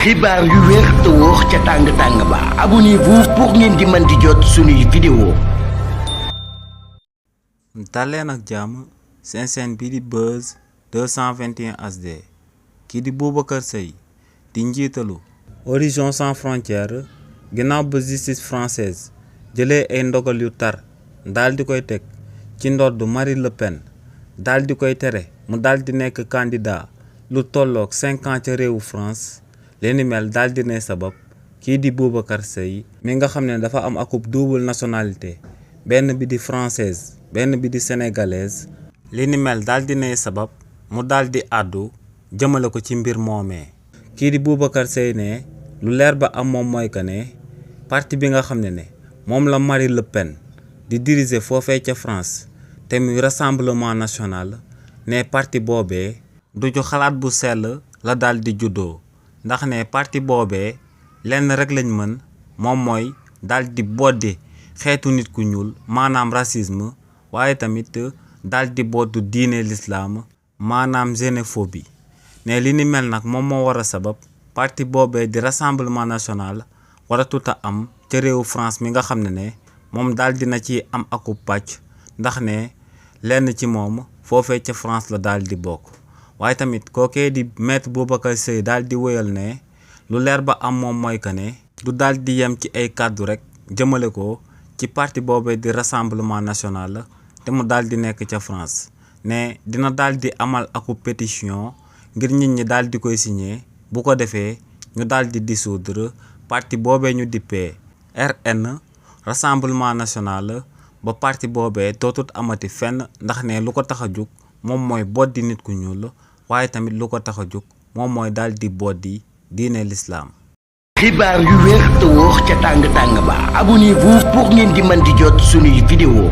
xibaar yu wér te wóor ca tàng-tàng ba abonnez-vous pour ngeen di mën di jot suñuy vidéo. daleen ak jàmm seen chaîne bii di Buzz 221 HD kii di Boubacar Seye di njiitalu Horizon Sans Frontières ginnaaw ba justice française jëlee ay ndogal yu tar daal di koy teg ci ndodd Marine Le Pen daal di koy tere mu daal di nekk candidat lu tolloog 5 ans ca réewu France leeni mel daal di ne sabab kii di Boubacar Seye mi nga xam ne dafa am akub double nationalité benn bi di française benn bi di sénégalaise leeni mel daal di ne sabab mu daal di àddu jëmale ko ci mbir moomee kii di Boubacar Seye ne lu leer ba am moom mooy que ne parti bi nga xam ne moom la Marine Le Pen di diriger foofee ca France te muy Rassemblement National ne parti boobee du ju xalaat bu sell la daal di juddoo ndax ne parti boobee lenn rek lañ mën moom mooy daal di boddi xeetu nit ku ñuul maanaam racisme waaye tamit daal di boddu diine l'islam maanaam xénophobie ne li ni mel nag moom moo war a sabab parti boobee di Rassemblement National war a tuta am ca réewu France mi nga xam ne moom daal dina ci am akub pàcc ndax ne lenn ci moom foofee ca France la daal di bokk waaye tamit kookee di maître Boubacar Seye daal di wéyal ne lu leer ba am moom mooy que ne du daal di yem ci ay kàddu rek jëmale ko ci parti boobee di Rassemblement National te mu daal di nekk ca France ne dina daal di amal akub pétition ngir nit ñi daal di koy signé bu ko defee ñu daal di dissoudre parti boobee ñu dippee RN Rassemblement National ba parti boobee dootut amati fenn ndax ne lu ko tax a jug moom mooy boddi nit ku ñuul waaye tamit lu ko tax a jug moom mooy daal di boddi diine l'islam. xibaar yu wér te wóor ca tàng-tàng ba abonnez-vous pour ngeen di mën di jot suñuy vidéo.